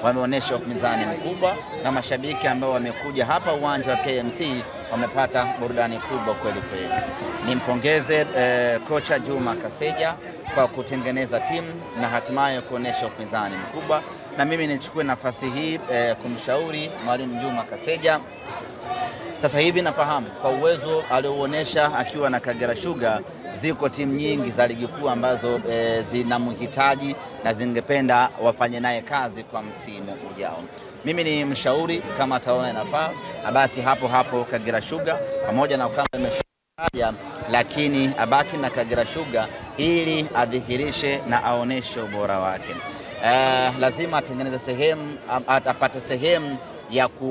Wameonyesha upinzani mkubwa na mashabiki ambao wamekuja hapa uwanja wa KMC wamepata burudani kubwa kweli kweli. Nimpongeze kocha Juma Kaseja kwa kutengeneza timu na hatimaye kuonesha upinzani mkubwa, na mimi nichukue nafasi hii kumshauri mwalimu Juma Kaseja. Sasa hivi nafahamu kwa uwezo aliouonesha akiwa na Kagera Sugar, ziko timu nyingi za ligi kuu ambazo zinamhitaji na zingependa wafanye naye kazi kwa msimu ujao. Mimi ni mshauri, kama ataona inafaa abaki hapo hapo Kagera Sugar, pamoja na kwamba imeshaja, lakini abaki na Kagera Sugar ili adhihirishe na aoneshe ubora wake. Lazima atengeneze sehemu, apate sehemu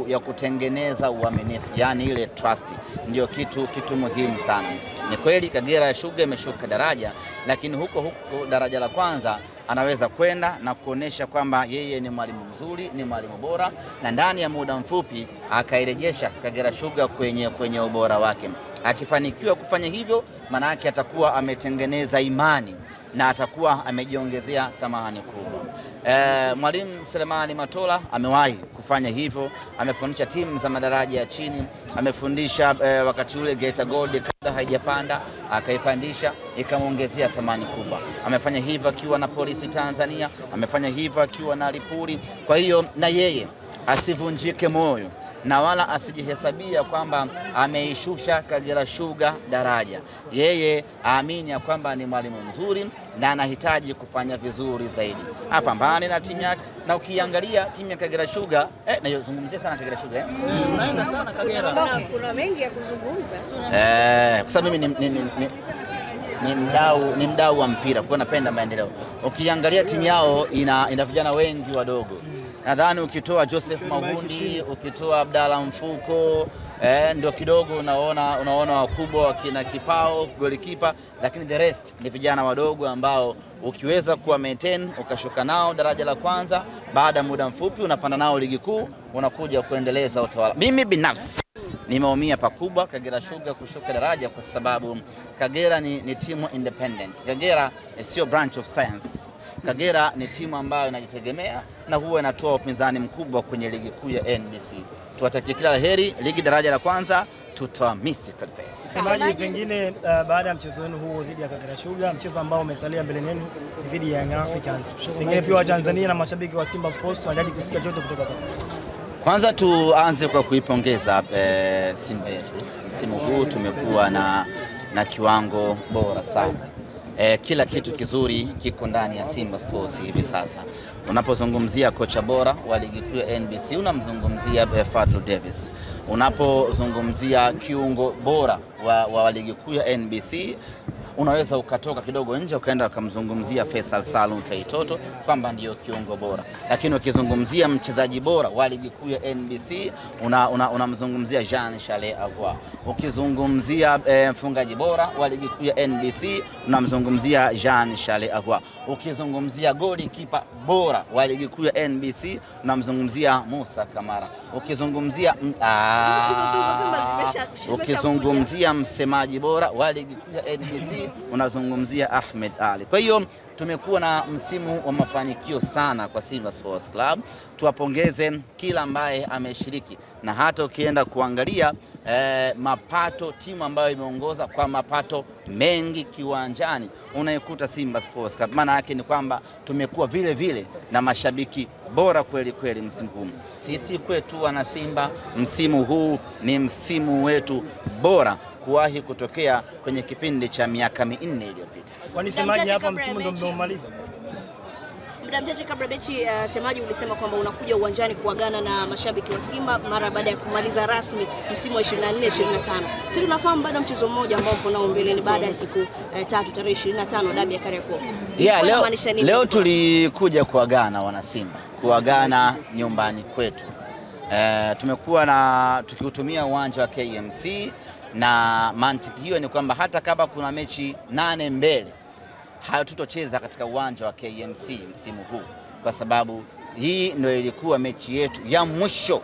ya kutengeneza uaminifu, yani ile trust ndio kitu muhimu sana. Ni kweli Kagera Sugar imeshuka daraja, lakini huko huko daraja la kwanza anaweza kwenda na kuonesha kwamba yeye ni mwalimu mzuri, ni mwalimu bora, na ndani ya muda mfupi akairejesha Kagera Sugar kwenye ubora wake. Akifanikiwa kufanya hivyo, maana yake atakuwa ametengeneza imani na atakuwa amejiongezea thamani kubwa. Mwalimu Selemani Matola amewahi kufanya hivyo, amefundisha timu za madaraja ya chini, amefundisha wakati ule Geita Gold kabla haijapanda, akaipandisha ikamwongezea thamani kubwa. Amefanya hivyo akiwa na Polisi Tanzania, amefanya hivyo akiwa na Lipuli. Kwa hiyo na yeye asivunjike moyo na wala asijihesabia kwamba ameishusha Kagera Sugar daraja. Yeye aamini ya kwamba ni mwalimu mzuri na anahitaji kufanya vizuri zaidi. Apambane na timu yake, na ukiangalia timu ya Kagera Sugar, naizungumzia sana Kagera Sugar. Kuna mengi ya kuzungumza. Kwa sababu mimi ni mdau wa mpira, kwa napenda maendeleo. Ukiangalia timu yao ina vijana wengi wadogo. Nadhani ukitoa Joseph Mahundi, ukitoa Abdalla Mfuko, ndio kidogo unaona wakubwa wakina Kipao, golikipa, lakini the rest ni vijana wadogo ambao ukiweza kuwa maintain ukashuka nao daraja la kwanza, baada muda mfupi unapanda nao ligi kuu, unakuja kuendeleza utawala. Mimi binafsi nimeumia pakubwa Kagera Sugar kushuka daraja, kwa sababu Kagera ni timu independent. Kagera sio branch of science. Kagera ni timu ambayo inajitegemea na huwa inatoa upinzani mkubwa kwenye ligi kuu ya NBC. Tuwatakie kila laheri, ligi daraja la kwanza tutawamisi kweli. Msemaji, pengine baada ya mchezo wenu huo dhidi ya Kagera Sugar, mchezo ambao umesalia mbele yenu dhidi ya Young Africans, pengine pia Watanzania na mashabiki wa Simba Sports wanahitaji kusikia chochote kutoka kwako. Kwanza tuanze kwa kuipongeza Simba yetu. Msimu huu tumekuwa na kiwango bora sana. Kila kitu kizuri kiko ndani ya Simba Sports hivi sasa. Unapozungumzia kocha bora wa ligi kuu ya NBC unamzungumzia Fadlu Davis. Unapozungumzia kiungo bora wa ligi kuu ya NBC unaweza ukatoka kidogo nje ukaenda ukamzungumzia Faisal Salum Feitoto kwamba ndiyo kiungo bora. Lakini ukizungumzia mchezaji bora wa ligi kuu ya NBC unamzungumzia Jean Charles Ahoua. Ukizungumzia mfungaji bora wa ligi kuu ya NBC unamzungumzia Jean Charles Ahoua. Ukizungumzia golikipa bora wa ligi kuu ya NBC unamzungumzia Musa Kamara. Ukizungumzia ukizungumzia msemaji bora wa ligi kuu ya NBC unazungumzia Ahmed Ali. Kwa hiyo tumekuwa na msimu wa mafanikio sana kwa Simba Sports Club. Tuwapongeze kila ambaye ameshiriki, na hata ukienda kuangalia mapato, timu ambayo imeongoza kwa mapato mengi kiwanjani unaikuta Simba Sports Club. Maana yake ni kwamba tumekuwa vile vile na mashabiki bora kweli kweli msimu huu. Sisi kwetu wana Simba, msimu huu ni msimu wetu bora kuwahi kutokea kwenye kipindi cha miaka 4 iliyopita. Kwani semaji hapa msimu ndio mmeumaliza? Muda mchache kabla mechi, semaji ulisema kwamba unakuja uwanjani kuagana na mashabiki wa Simba mara baada ya kumaliza rasmi msimu wa 24-25. Sisi tunafahamu bado mchezo mmoja ambao upo nao mbeleni baada ya siku 3 tarehe 25 dabi ya Kariakoo. Yeah, leo tulikuja kuagana wana Simba, kuagana nyumbani kwetu. Tumekuwa na tukiutumia uwanja wa KMC, na mantiki hiyo ni kwamba hata kama kuna mechi 8 mbele hatutocheza katika uwanja wa KMC msimu huu, kwa sababu hii ndio ilikuwa mechi yetu ya mwisho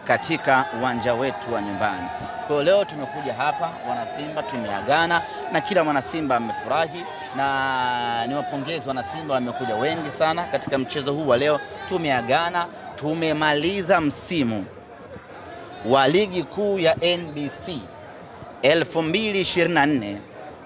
katika uwanja wetu wa nyumbani. Kwa hiyo leo tumekuja hapa wanasimba, tumeagana na kila mwanasimba amefurahi, na niwapongeze wanasimba, wamekuja wengi sana katika mchezo huu wa leo. Tumeagana, tumemaliza msimu wa ligi kuu ya NBC 2024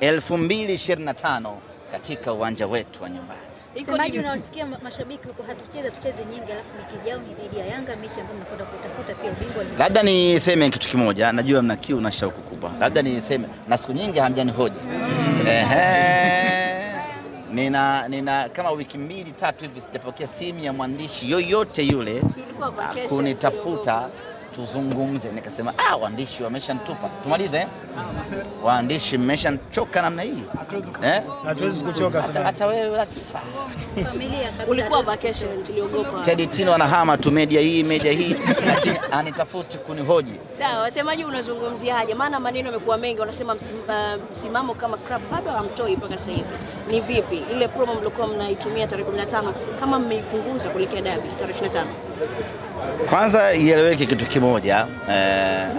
2025 katika uwanja wetu wa nyumbani. Semaji, unawasikia mashabiki huko, hatucheze tucheze nyingi, alafu mechi ijayo ni dhidi ya Yanga, mechi ambayo mnakwenda kutafuta pia ubingwa. Labda niseme kitu kimoja, najua mna kiu na shauku kubwa. Labda niseme, na siku nyingi hamjanihoji. Nina kama wiki 2 3 hivi sijapokea simu ya mwandishi yoyote yule kunitafuta tuzungumze. Nikasema waandishi wameshanitupa. Tumalize. Waandishi mmeshanchoka namna hii. Hatuwezi kuchoka sana. Hata wewe Latifa. Familia kabisa. Ulikuwa vacation, tuliogopa. Teddy Tino anahama tu media hii lakini anitafuti kunihoji. Sawa, wasemaji unazungumziaje? Maana maneno yamekuwa mengi, wanasema msimamo kama club bado hamtoi mpaka sasa hivi. Ni vipi ile promo mlikuwa mnaitumia tarehe 15 kama mmeipunguza kuelekea dabi tarehe 25? Kwanza ieleweke kitu kimoja,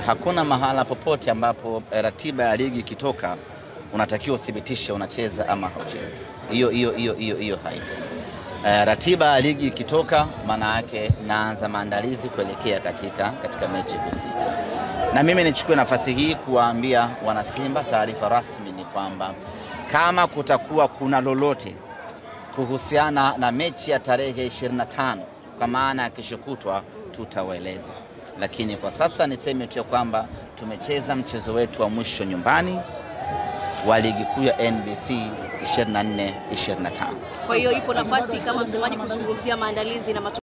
hakuna mahala popote ambapo ratiba ya ligi ikitoka unatakiwa uthibitishe unacheza ama hauchezi. Hiyo haipo. Ratiba ya ligi ikitoka maana yake naanza maandalizi kuelekea katika mechi husika. Na mimi nichukue nafasi hii kuwaambia wanasimba, taarifa rasmi ni kwamba kama kutakuwa kuna lolote kuhusiana na mechi ya tarehe 25, kwa maana kesho kutwa, tutawaeleza. Lakini kwa sasa niseme tu kwamba tumecheza mchezo wetu wa mwisho nyumbani wa ligi kuu ya NBC 24 25. Kwa hiyo ipo nafasi kama msemaji kuzungumzia maandalizi na